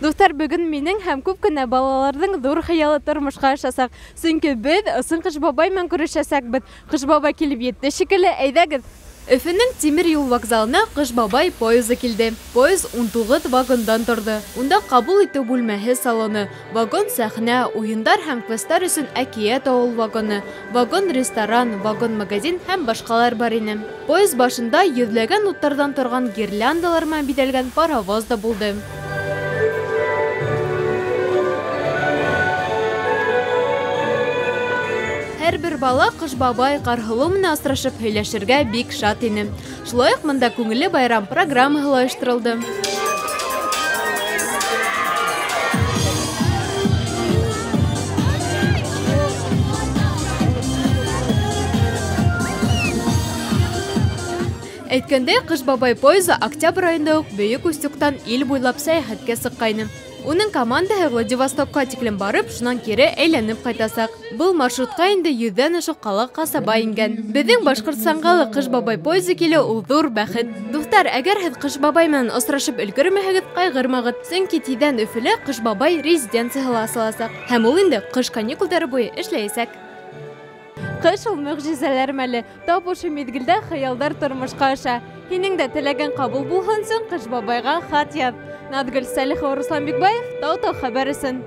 Дуҫтар, бөгөн минең һәм күп кенә балаларҙың ҙур хыялы тормошҡа ашасаҡ. Сөнки беҙ ысын Ҡыш бабай менән күрешәсәкбеҙ. Ҡыш бабай килеп етте шикелле, әйҙәгеҙ. Өфөнөң тимер юл вокзалына Ҡыш бабай поезы килде. Поезд 19 вагондан торҙо. Унда ҡабул итеү бүлмәһе салоны, вагон-сәхнә, уйындар һәм квесттар өсөн әкиәт ауыл вагоны, вагон-ресторан, вагон-магазин һәм башҡалар бар ине. Поезд башында йөҙләгән уттарҙан торған гирляндалар менән биҙәлгән паровоз да булды. Һәр бер бала Ҡыш бабай, Ҡарһылыу менән осрашып һөйләшергә бик шат ине. Шулай уҡ бында күңелле байрам программаһы ла ойошторолдо. Әйткәндәй, Ҡыш бабай поезы октябрь айында уҡ Бөйөк Устюгтан ил буйлап сәйәхәткә сыҡҡайны. Уның командаһы Владивостокка тиклем барып, шунан кире әйләнеп ҡайтасаҡ. Был маршрутҡа инде 100-ҙән ашыу ҡала, ҡасаба ингән. Беҙҙең Башҡортостанға ла Ҡыш бабай поезы килеү ул ҙур бәхет. Дуҫтар, әгәр һеҙ Ҡыш бабай менән осрашып өлгөрмәһәгеҙ, ҡайғырмағыҙ. Сөнки тиҙҙән Өфөлә Ҡыш бабай резиденцияһы ла асыласаҡ. Һәм ул инде ҡыш каникулдары буйы эшләйәсәк. Ҡыш ул мөғжизәләр мәле. Тап ошо миҙгелдә хыялдар тормошҡа аша. Һинең дә теләгең ҡабул булһын өсөн Ҡыш бабайға хат яҙ. Наҙгөл Сәлихова, Руслан Бикбаев, Тау-Тау хәбәр өсөн.